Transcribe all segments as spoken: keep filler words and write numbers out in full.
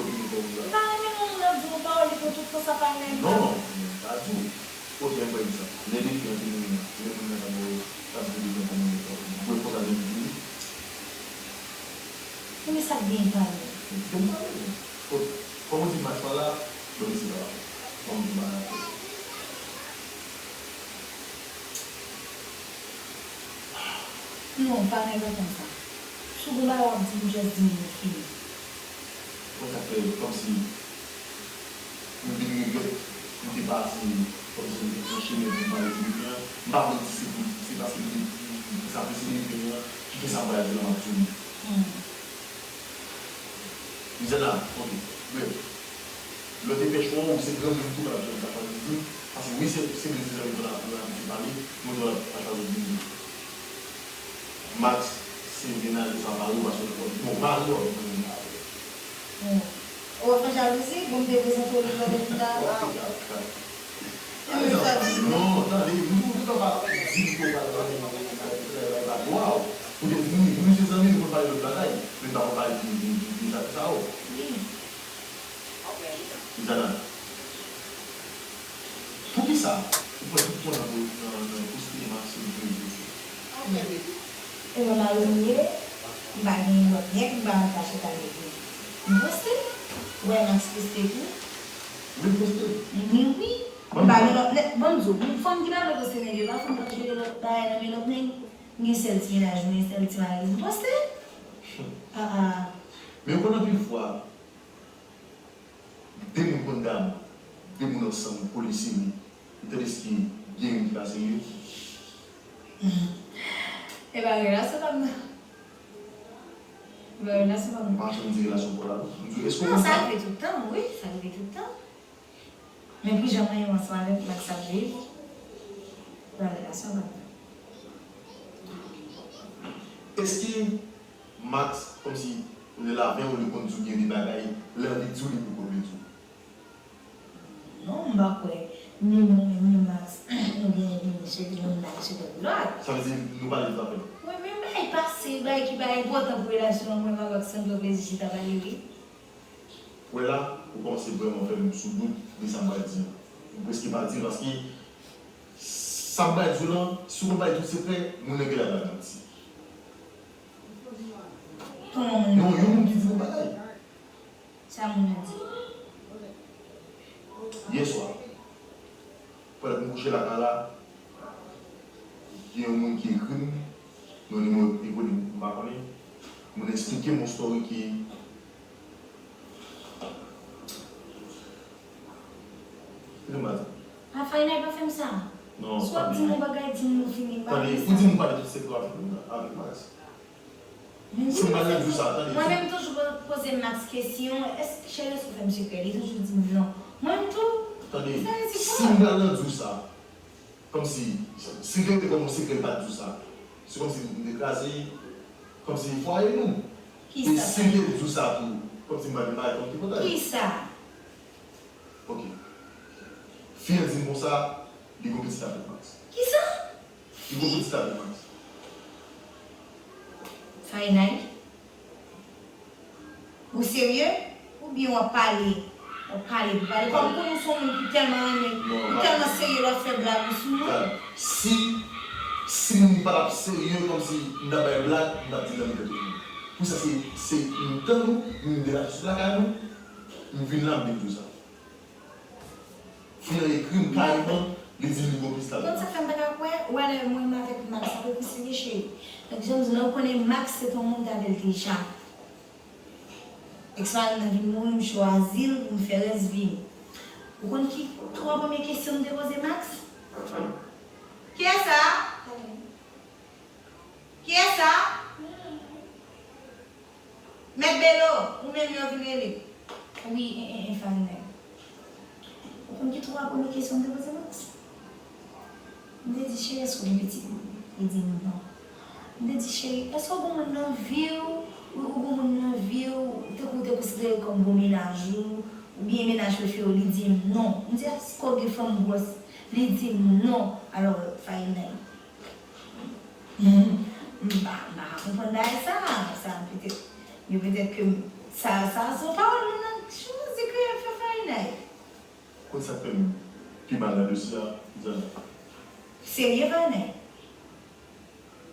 yo ki te fè w sa. M pa renmen non moun ap di yon pawòl epi w tout tan sa pa renmen. Non, m pa di w. Ok, ann pran egzanp. Lè depi an te mouri an, lè moun nan t ap mouri, t ap di li gen pou mouri, ou wè konsa lè li mouri. Ebyen sa k genyen pale? Gen pale. Kòm ou di Max pa la, bon, li se pa la. Kòm ou di Max. Non, pa nève konsa. Si w gen bagay w ap di m, just di m, nou fini. Mwen sa fè kòmsi m vin regrèt m te pati kòmsi nan chemen pou m pale Filipen an. M pa vle di se pou, se paske m te, m te apresye Filipen an ki fè sa m pral di la m ap di w. Louisiana, ok. Bref, lè w te fè chwa w, ou se granmoun tou, pa t ap chwazi di m. Paske wi, se, se menm dizan yo la pou abitye pale, mwen tou la pa chwazi di m. Max, se mennaj ou sa mari w, paske, bon, mari w, mwen menm la. Bon. Ou ap fè jalouzi? Bon, m te prezante w lòt lè pita. Non, tande, nou, nou pa di m ke w pral renmen, e pa dwa w. Poutèt nou, nou se zanmi, nou konn pale lòt bagay, men nou pa konn pale de, de, de, de zafè sa yo. Wi. Louisiana, pou ki Sa, ou pran tout tan nan, nan, nan poste Max sou rezo sosyo. E mwen marye m ye, m pa gen lòt nèg, m pa nan kache avèk li. M poste, ou wè Max poste tou. Wi, poste. Wi, wi. M pa gen lòt nèg, ban m di w, fanm ki pa vle poste nèg yo, pa fanm k ap jere lòt bagay nan men lòt nèg. M gen sèl ti mennaj mwen, sèl ti mari m, m poste. Ah, ah. Men ou konn anpil fwa, de moun konn damou, de moun ansanm, polisimi, ou tande si gen youn ki pa serye? E pa relasyon pa m nan. E pa relasyon pa m nan. M pa janm di relasyon pa w la, non. M di, èske w konn sa? Non, sa rive tout tan, wi, sa rive tout tan. Men pou jan mwen menm ansanm avèk Max ap viv, e pa relasyon pa m nan. Èske Max, kòmsi, lè l avè w, li konn di w gen de bagay, lè l anvi di w, li poko vle di w? Non, m pa kwè. Ni mwen menm, ni Max, nou gen, nou gen sekrè, nou gen sekrè pou lòt. Sa vle di, nou pale tout afè nou? Wi, men bagay pase, bagay ki pa enpòtan pou relasyon an, mwen, m avèk Sandro, plezi chita pale, wi. Wè la, ou kòmanse vrèman fè m sou dout de sa m pral di an. M prèske pa di l, paske sa m pral di w lan, si w konn bay tout sekrè, moun nan genlè ap ba manti. Kòman moun nan? Non, yon moun ki di yon bagay. Sa moun nan di? Yè swa, pandan m kouche lakay la, gen yon moun ki ekri m, nan nimewo enkonni, m pa konnen. Moun nan eksplike m yon story ki, kite m pa di. A, Fayna, pa fè m sa. Non, si w ap di m yon bagay, di m nou fini, m pa vle sa. Tande, ou di m ou pale tout sekrè avèk Max. Si m pral nan di w sa, tande. Mwen menm toujou po-, poze Max kesyon, "Èske, cheri, èske w fè m sekrè?" Li toujou di m non. Mwen menm tou, tande, sa vle di si m pral nan di w sa, kòmsi, si l te rete kòm yon sekrè, l pa t di w sa. Se kòmsi m te kraze, kòmsi fwaye nou. E si l te di w sa tou, kòmsi m pa gen bagay kòm tripotay. Kisa? Ok. Fi an di m konsa, li gon pitit avèk Max. Kisa? Li gon pitit avèk Max. Farinay? Ou serye? Oubyen w ap pale? W ap pale pou pale? Kòm m konnen w se yon moun ki tèlman renmen, ou tèlman serye, lè w ap fè blag ou sou mwen. Gad, si, si m pa t ap serye, kòmsi m t ap bay blag, m t ap di l nan mitan tout moun. Pou sa, se, se m tann ou, m degaje sot lakay nou, m vin la, m vin di w sa. Fi an ekri m kareman, li di m li gon pitit avèk Max. Konn sa fè m pa ka kwè, ou wè lè mwen menm avèk Max, sa te pi serye, cheri. Donk, jan m di w, lè ou konnen Max se te yon moun m t avè l deja. Eks mari m nan vin mouri, m chwazi l pou m fè rès vi m. Ou konn ki twa premye kesyon m te poze Max? Kiyès sa? Kiyès sa? Mèt Belo, ou menm yo vin rele. Wi, en, en, en, Farinay. Ou konn ki twa premye kesyon m te poze Max? M te di, "Cheri, èske w gen pitit?" Li di m non. M te di, "Cheri, èske w gon moun nan vi w? Ou, ou gon moun nan vi w, tankou w te konsidere kòm bon mennaj ou, oubyen mennaj prefere w?" Li di m non. M di, "Èske w gen fanm gwòs?" Li di m non. Alò, Farinay, m pa, m pa ka konprann bagay sa. Sa petèt, men petèt ke m, sa, sa se yon pawòl moun nan chwazi kreye fè Farinay. Konn sa k fè m pi mal nan dosye a, Zana? Serye, Farinay?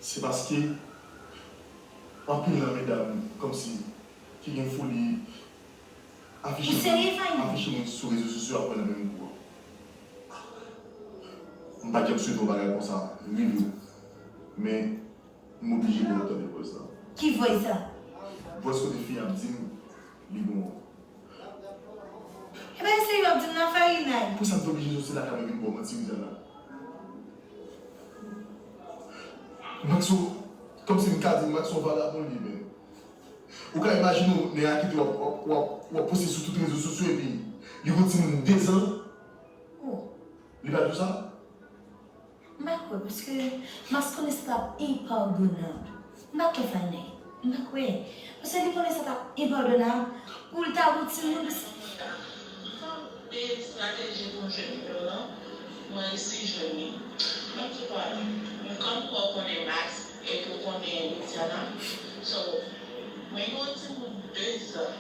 Se paske anpil nan medam kòmsi ki gen foli afiche moun, afiche moun sou rezo sosyo ap pran nan menm kou an. M pa t janm swete yon bagay konsa rive w. Men, m oblije pou yo tande voice la. Ki voice sa? Voice kote fi ap di m li bon. Ebyen, se yo ap di m nan Farinay. Pou sa m te oblije soti lakay mwen vin ba w manti, Rizana? Max, kòmsi m ka di Max yon vagabon li ye, men. Ou ka imajine w, nèg la kite w ap, w ap, w ap, w ap poste sou tout rezo sosyo epi li gon timoun de zan. Oh. Li pa di w sa? M pa kwè, paske Max konnen sa t ap enpadonab. M pa kwè, Farinay. M pa kwè. Paske li konnen sa t ap enpadonab pou l ta gon timoun. Fanm de estrateji pou m jwenn nimewo l lan, mwen resi jwenn li. Ban m di w pawòl, kòm ou konnen Max, epi w konnen Luciana, so, mwen gen yon timoun de zan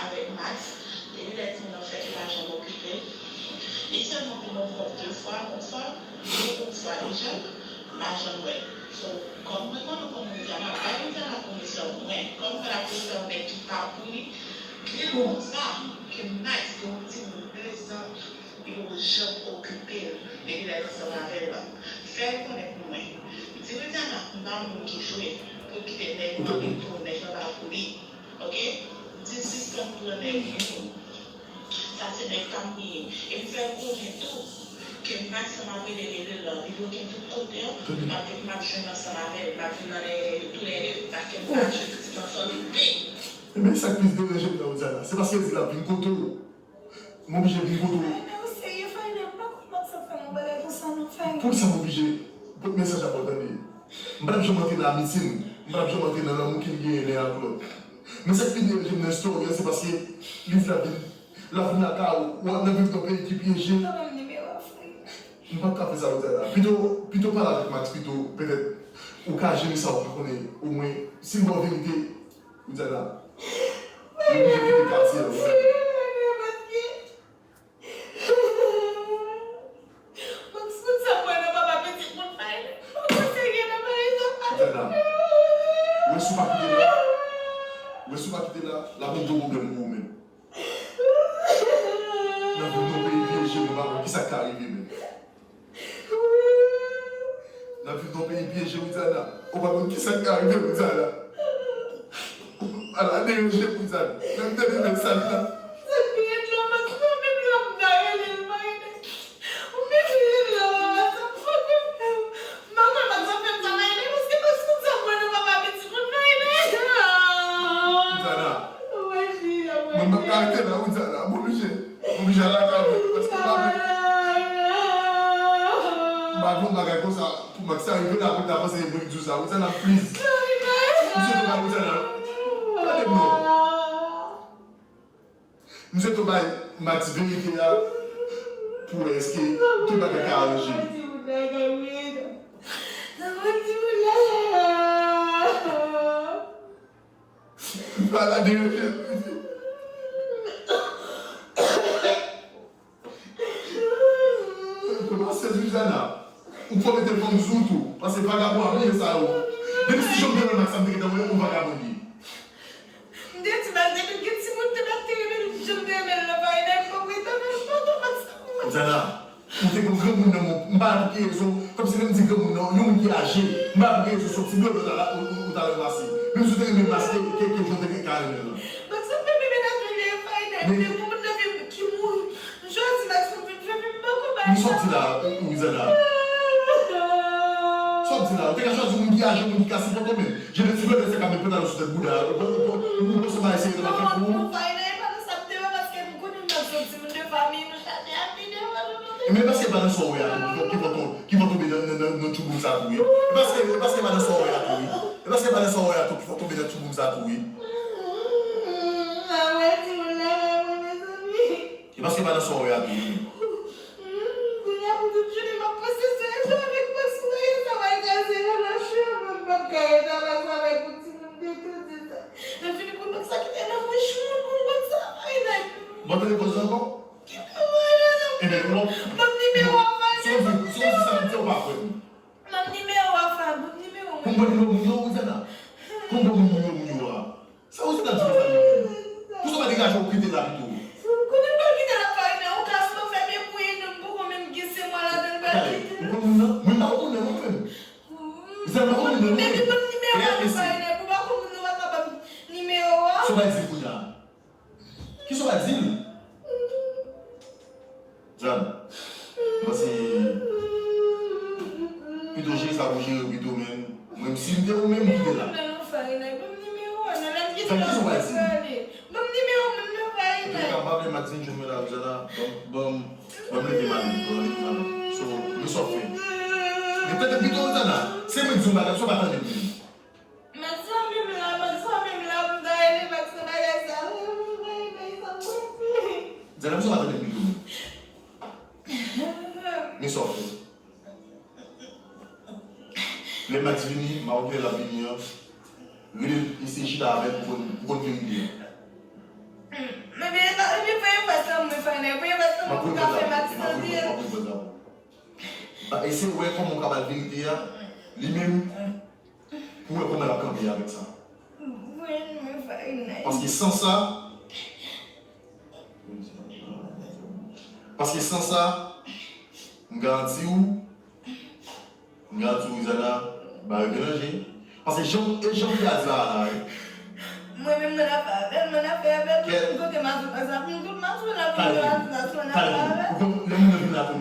avèk Max, depi lè timoun nan fèt, li pa janm okipe l. Li Sèlman pou mwen pwòp de fwa, yon fwa, yon fwa, e Jacques, m pa janm wè l. So, kòm mwen konn, konn Widiana, bay Widiana konesans mwen. Kòm mwen la pou fè yon nèg ki pa pou li, gen konsa, ke m nice, ke yon timoun plezan, li poko janm okipe l, epi lè l ansanm avè l, fè l konnen pou mwen. Di Widiana, m pa moun ki jwe, pou l kite nèg mande l pou nèg lan pa pou li. Oke? Di l sispann pran nèg moun. Sa se nèg pa m li ye. Epi fè l konnen tou ke m pa ansanm avè l, rele l, li bloke m tout kote, m ap, m ap jwenn ansanm avè l, m ap vin nan lè yo toulède, paske m pa jwe pitit ansanm epi. Ebyen, sa k plis deranje m nan Widiana, se paske l di l ap vin kote w. M oblije vin kote w. Fayna, ou serye, Fayna? M pa konn Max ap fè m yon bagay konsa non, Fayna. Poukisa m oblije pot mesaj la ba w tande? M pa t ap janm antre nan amitye n, m pa t ap janm antre nan lanmou ke n genyen len ak lòt. Men sa k pi deranje m nan istwa w, se paske li di l ap vin, l ap vin lakay ou, w ap nan viv nan peyi ki pyeje. Ban m nimewo a, Fayna. M p ap ka fè sa, Widiana. Pito, pito pale avèk Max, pito, petèt, ou ka jere sa, ou pa konnen, omwen, si l ba w verite, Widiana. Ou oblije kite katye a, Widiana. Max konn sa m wè nan papa pitit moun Fayna. Poko serye nan bagay sa, papa. Widiana. Wè si w pa kite la. Wè si w pa kite la, l ap yon gwo pwoblèm pou ou menm. Nan viv nan peyi pyeje, nou pa konn kisa k ka rive menm. N ap viv nan peyi pyeje, Widiana. Ou pa konn kisa k ka rive, Widiana. Ala deranje, Widiana. Lè m tande mesaj la. Sa k pi red la, Max, mwen menm la m ta rele l, Fayna. Ou menm rele l la, sa m fè m menm. M pa konn Max ap fè m sa, Fayna, paske Max konn sa m wè nan papa pitit moun, Fayna. Widiana. Mwen, mwen pa ka rete la, Widiana. M oblije. M oblije al lakay mwen, paske m pa vle. M pa vle yon bagay konsa pou Max sa rive la pou l ta panse e mwen ki di w sa. Widiana, please. M swete w bay Widiana. Tande m non. M swete w bay Max verite a pou wè èske tout bagay ka aranje. Malad e rete. Kòmanse Suzana. Ou fò mete fanm sou tou. Paske vagabon ap ye sa yo. Depi si Jean Bernard Max, m te gentan wè yon vagabon li ye. M te di Max depi l gen timoun te bat te renmen l, jan m te renmen l nan Fayna, m poko renmen l, m poko Max. Suzana. Ou te gon granmoun nan men w, m pa apike rezon, kòmsi lè m di granmoun nan, yon moun ki aje, m pa apike rezon sou ti blòlò ou ta, ou, ou, ou ta ranmase. Menm si w te renmen Max ke, ke, ke jan w te ka renmen l lan. Max ap fè m menaj mwen veye Fayna, men te gon moun nan vi m ki mouri. M chwazi Max pou m vin fè vi m, m poko bay sa. Men sa w di la, Widiana? Sa w di la? Ou te ka chwazi yon moun ki aje, yon moun ki ka sipòte w, men jan de ti blòlò sa ka met pantalon sou tèt bouda, ou, ou, ou, ou panse w pa eseye nan fè pou ou? Non, Fayna, e pa nan sa m te wè, paske m konnen Max se yon timoun de fanmi, nou chaje ak li devan nou. Ebyen, e paske e pa nan sa w wè a tou ki fè, ki fè w, ki fè w tonbe nan, nan, nan, nan tchouboum sa tou, wi. E paske, e paske e pa nan sa w wè a tou, wi. E paske e pa nan sa w wè a tou ki fè w tonbe nan tchouboum sa tou, wi. E paske e pa nan sa w wè a tou, wi. Kounye a pou tout jounen m ap panse sou Ezo avèk Max, pou bagay sa pral kraze nan lòch yo, mwen p ap ka ret avèk sa, avèk yon timoun de tou di sa. Lè fini pou Max sa kite nan bouch moun pou Max sa, Fayna. Bon, tande koze ankò. Ebyen, non. Ban m nimewo a, Fayna. Si w di, si w di sa m di, ou pa kwè m. Ban m nimewo a, Fayna. Ban m nimewo a. Pou m ban nimewo moun yo, Widiana? Pou m ban moun yo, moun yo a? Sa Widiana di konsa li menm? Poukisa w pa degaje w kite la pito? M konnen m pral kite la, Fayna. Ou ka sou fè men pou ede m, poko menm gen se mwa ladan l pral kite. Ou konn moun nan? Mwen pa konn moun nan, non, frè m. Widiana, ou konn moun nan, non, frè m. Epi ban m nimewo a, Fayna. Pou pa konn moun nan, ou pa ka ban m nimewo a. Sa w pral di kounye a? Kisa w pral di l? Jan, m panse pito jere sa pou jere pito, men mwen, si m te ou menm, m kite la. Jan, kisa w pral di l? Ou te ka pa vle m ap di m jwenn mwen la, Jan, ban m, ban m, ban m leve m ale, ban m leve m ale. So, men sa w fè. Men tande pito, Jan, se mwen di w bagay, sa w pa tande m menm. Max pa menm la, Max pa menm la, m ta rele Max nan bagay sa, m pa renmen sa m pral di. Zana, m sou pa tande m pito. Men sa w fè. Lè Max vini, m a wè kilè l ap vini an. Rele l, eseye chita avè l pou konn, pou konn verite an. Men, men, men, premye fwa sa m wè Fayna, premye fwa sa m Ou ka fè m ak Sandrine. Ba, eseye wè kòman w ka bay verite a, li menm, pou wè kòman l ap kanpe avèk sa. Paske san sa, paske san sa, m garanti w, m garanti w, Rizana, bagay yo melanje. Paske jan, e jan w te a di la, la, wi. Mwen menm, mwen ap fè avè l, mwen ap fè avè l, tout moun kote m ap sou, pa sa, tout m ap sou, la, vin yo a di sa, sou, mwen ap fè avè l. Lè moun nan vin la, tou,